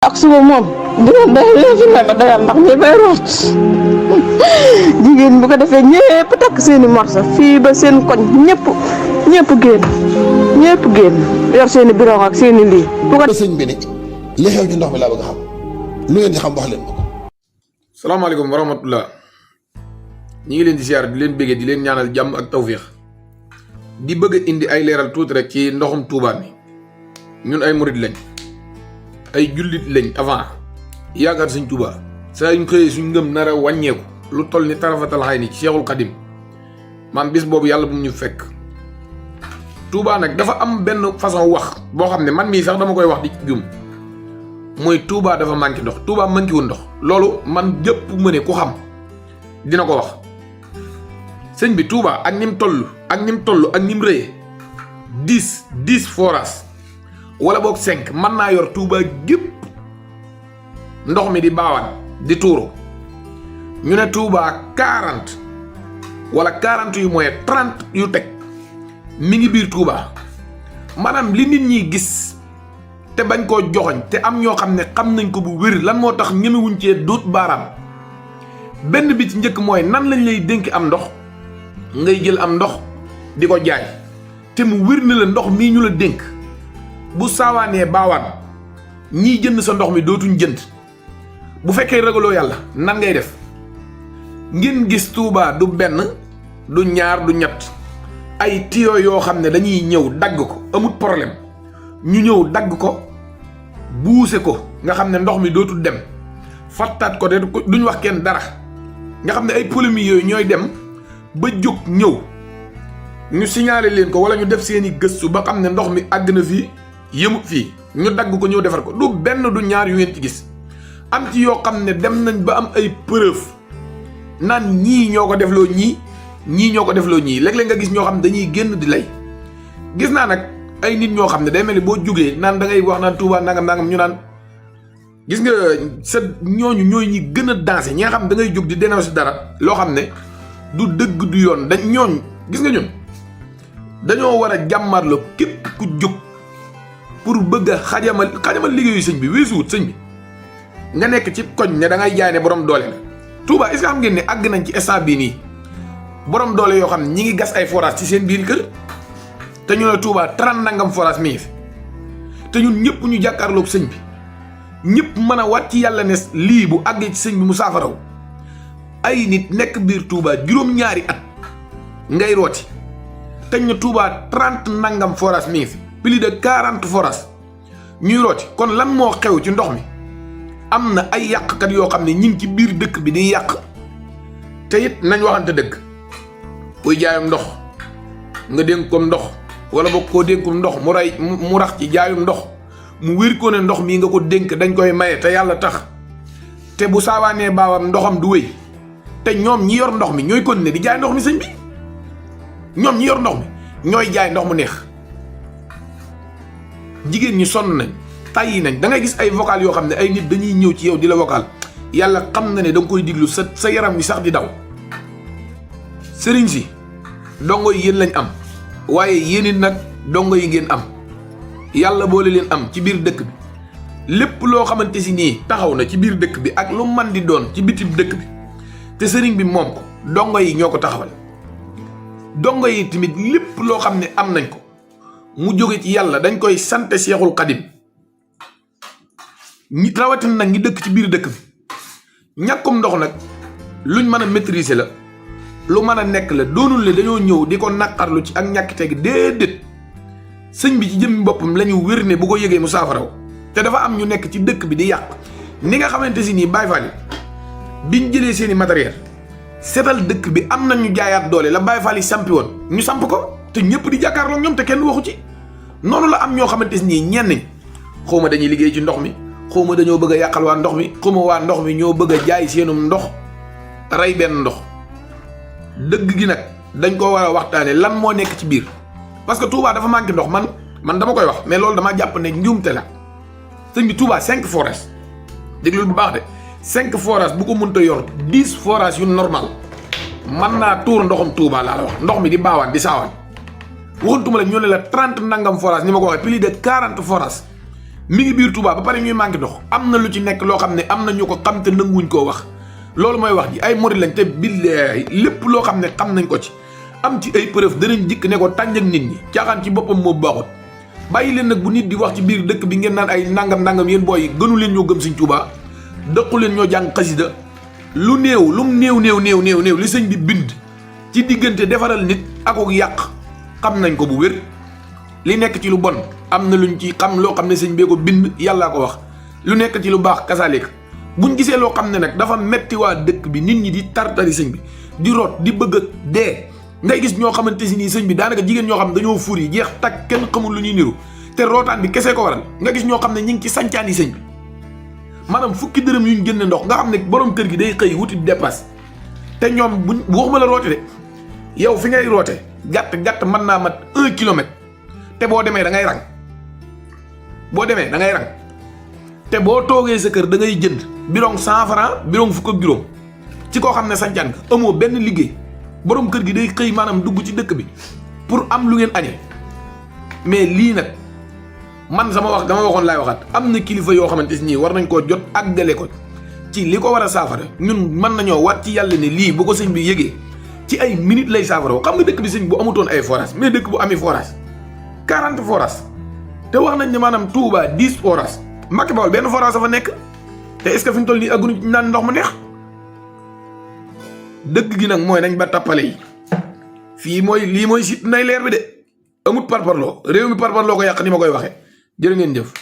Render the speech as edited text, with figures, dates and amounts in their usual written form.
ak suba moom dina dayal fi ne ma dayal ndax ñi bay root jigéen bu ko defee ñëpp takk seeni morsa fii ba seen koñ ñëpp génn yor seeni bureau ak seeni lii bu ko sëñ bi ne li xew ci ndox mi laa bëgg a xam lu ngeen di xam wax leen ma ko. salaamaaleykum wa rahmatullah ñi ngi leen di siyaar di leen béggee di leen ñaanal jàmm ak tawfiix di bëgg indi ay leeral tuuti rek ci ndoxum Touba mi ñun ay murid lañ ay jullit lañ avant yaakaar sëñ Touba saa yuñ xëyee suñ ngëm nar a wàññeeku lu toll ni tarafatal xay ni ci Cheikhul Khadim maam bis boobu yàlla bu mu ñu fekk. Touba nag dafa am benn façon wax boo xam ne man mii sax dama koy wax di jum mooy Touba dafa manqué ndox Touba manqué wul ndox loolu man jëpp ma ne ku xam dina ko wax sëñ bi Touba ak ni mu toll ak ni mu rëyee 10 forage wala boog 5 mën naa yor Touba gépp ndox mi di baawaan di tuuru ñu ne Touba 40 wala 40 yu mooy 30 yu teg mi ngi biir Touba maanaam li nit ñi gis te bañ koo joxoñ te am ñoo xam ne xam nañ ko bu wér lan moo tax ñemewuñ cee duut baaraam benn bi ci njëkk mooy nan lañ lay dénk am ndox ngay jël am ndox di ko jaay te mu wér na la ndox mii ñu la dénk bu saawaanee baawaan ñiy jënd sa ndox mi dootuñ jënd bu fekkee ragaloo yàlla nan ngay def ngeen gis Touba du benn du ñaar du ñett ay tiyo yoo xam ne dañuy ñëw dagg ko amut problème ñu ñëw dagg ko buuse ko nga xam ne ndox mi dootul dem fattaat ko de duñ wax kenn dara nga xam ne ay polémiques yooyu ñooy dem ba jóg ñëw ñu signalé leen ko wala ñu def seeni gëstu ba xam ne ndox mi àgg na fii yëmut fii ñu dagg ko ñëw defar ko du benn du ñaar yu ngeen ci gis am ci yoo xam ne dem nañ ba am ay preuve naan ñii ñoo ko defloo ñii ñoo ko defloo ñii léeg-léeg nga gis ñoo xam ne dañuy génn di lay gis naa nag ay nit ñoo xam ne day mel ni boo jugee naan da ngay wax naan Touba nangam ñu naan gis nga sa ñooñu ñooy ñi gën a dansé ñi nga xam da ngay jug di dénoncer dara loo xam ne du dëgg du yoon dañ ñooñ gis nga ñun dañoo war a jàmmarloo képp ku jóg pour bëgg a xajamal liggéeyu sëñ bi weesuwut sëñ bi nga nekk ci koñ ne da ngay jaay ne borom doole la Touba est-ce que xam ngeen ne àgg nañ ci instant bii nii borom doole yoo xam ne ñi ngi gas ay forage ci seen biir kër te ñu ne Touba 30 nangam forage mi ngi fi te ñun ñëpp ñu jàkkaarloog sëñ bi ñëpp mën a wat ci yàlla ne lii bu àggee ci sëñ bi mu saafaraw ay nit nekk biir Touba juróom-ñaari at ngay rooti te ñu Touba 30 nangam forage mi ngi fi plus de 40 forage ñuy rooti kon lan moo xew ci ndox mi am na ay yàqkat yoo xam ne ñi ngi ci biir dëkk bi di yàq te it nañ waxante dëgg kuy jaayum ndox nga dénk ko ndox wala boog koo dénkum ndox mu rax ci jaayum ndox mu wér ko ne ndox mii nga ko dénk dañ koy maye te yàlla tax te bu saawaanee baawam ndoxam du wéy te ñoom ñi yor ndox mi ñooy continuer di jaay ndox mi sëñ bi ñoom ñi yor ndox mi ñooy jaay ndox mu neex jigéen ñi sonn nañ tàyyi nañ da ngay gis ay vocal yoo xam ne ay nit dañuy ñëw ci yow di la vocal yàlla xam na ne da nga koy diglu sa yaram wi sax di daw sëriñ si dongo yi yéen lañ am waaye yéen it nag dongo yi ngeen am yàlla boole leen am ci biir dëkk bi lépp loo xamante si nii taxaw na ci biir dëkk bi ak lu man di doon ci bitim dëkk bi te sëriñ bi moom ko dongo yi ñoo ko taxawal dongo yi tamit lépp loo xam ne am nañ ko mu jóge ci yàlla dañ koy sant Cheikhul Khadim ñi rawatina nag ñi dëkk ci biir dëkk bi ñàkkum ndox nag luñ mën a maîtriser la lu mën a nekk la doonul ne dañoo ñëw di ko naqarlu ci ak ñàkkite gi déedéet sëñ bi ci jëmmi boppam la ñu wér ne bu ko yëgee mu saafaraw te dafa am ñu nekk ci dëkk bi di yàq ni nga xamante si nii Baay Faal yi biñ jëlee seeni matériel seetal dëkk bi am na ñu jaayaat doole la Baay Faal yi sampi woon ñu samp ko te ñëpp di jàkkaarloo ñoom te kenn waxu ci noonu la am ñoo xamante si nii ñenn ñi xawma dañuy liggéey ci ndox mi xawma dañoo bëgg a yàqal waa ndox mi xawma waa ndox mi ñoo bëgg a jaay seenum ndox rey benn ndox dëgg gi nag dañ ko war a waxtaane lan moo nekk ci biir parce que Touba dafa manqué ndox man dama koy wax mais loolu dama jàpp ne njuumte la sëñ bi Touba 5 forage déglul bu baax de 5 forage bu ko mënta yor 10 forage yu normal man naa tuur ndoxam Touba laa la wax ndox mi di baawaan di saawaan waxantuma la ñoo ne la 30 nangam forage ni ma ko waxee plus de 40 forage mi ngi biir Touba ba pare ñuy manqué ndox am na lu ci nekk loo xam ne am na ñu ko xam te nanguwuñ koo wax loolu mooy wax ji ay murid lañ te billaahi lépp loo xam ne xam nañ ko ci am ci ay preuve danañ dikk ne ko tànj ak nit ñi caaxaan ci boppam moo baaxut bàyyi leen nag bu nit di wax ci biir dëkk bi ngeen naan ay nangam yéen booy yi gënu leen ñoo gëm Sëñ Touba dëqu leen ñoo jàng xasida lu néew lu mu néew li sëñ bi bind ci diggante defaral nit ak yàq xam nañ ko bu wér li nekk ci lu bon am na luñ ci xam loo xam ne sëñ bee ko bind yàllaa ko wax lu nekk ci lu baax kasaalik buñ gisee loo xam ne nag dafa metti waa dëkk bi nit ñi di tartari sëñ bi di root di bëgg a dee ngay gis ñoo xamante si nii sëñ bi daanaka jigéen ñoo xam dañoo fur yi jeex tak kenn xamul lu ñuy niru te rootaan bi kese ko waral nga gis ñoo xam ne ñi ngi ci sancaan yi sëñ bi maanaam fukki dërëm yuñ génne ndox nga xam ne borom kër gi day xëy wuti dépasse te ñoom buñ waxuma la roote de yow fi ngay roote gàtt mën naa mat 1 kilomètre te boo demee da ngay rang te boo toogee sa kër da ngay jënd bidon 100 francs bidon fukk ak juróom ci koo xam ne sancaan nga amoo benn liggéey borom kër gi day xëy maanaam dugg ci dëkk bi pour am lu ngeen añee mais lii nag man sama wax dama waxoon laay waxaat am na kilifa yoo xamante si nii war nañ koo jot ak gale ko ci li ko war a saafara ñun mën nañoo wat ci yàlla ne lii bu ko sëñ bi yëgee ci ay minutes lay saafara xam nga dëkk bi sëñ bu amutoon ay forage mais dëkk bu ami forage 40 forage te wax nañ ne maanaam Touba 10 forage Mbacké Bawol benn forage dafa nekk te est-ce que fi ñu toll nii agguñu naan ndox mu neex dëgg gi nag mooy nañ ba tappale yi fii mooy lii mooy sit nay leer bi de amut parparloo réew mi parparloo ko yàq ni ma koy waxee jërë ngeen jëf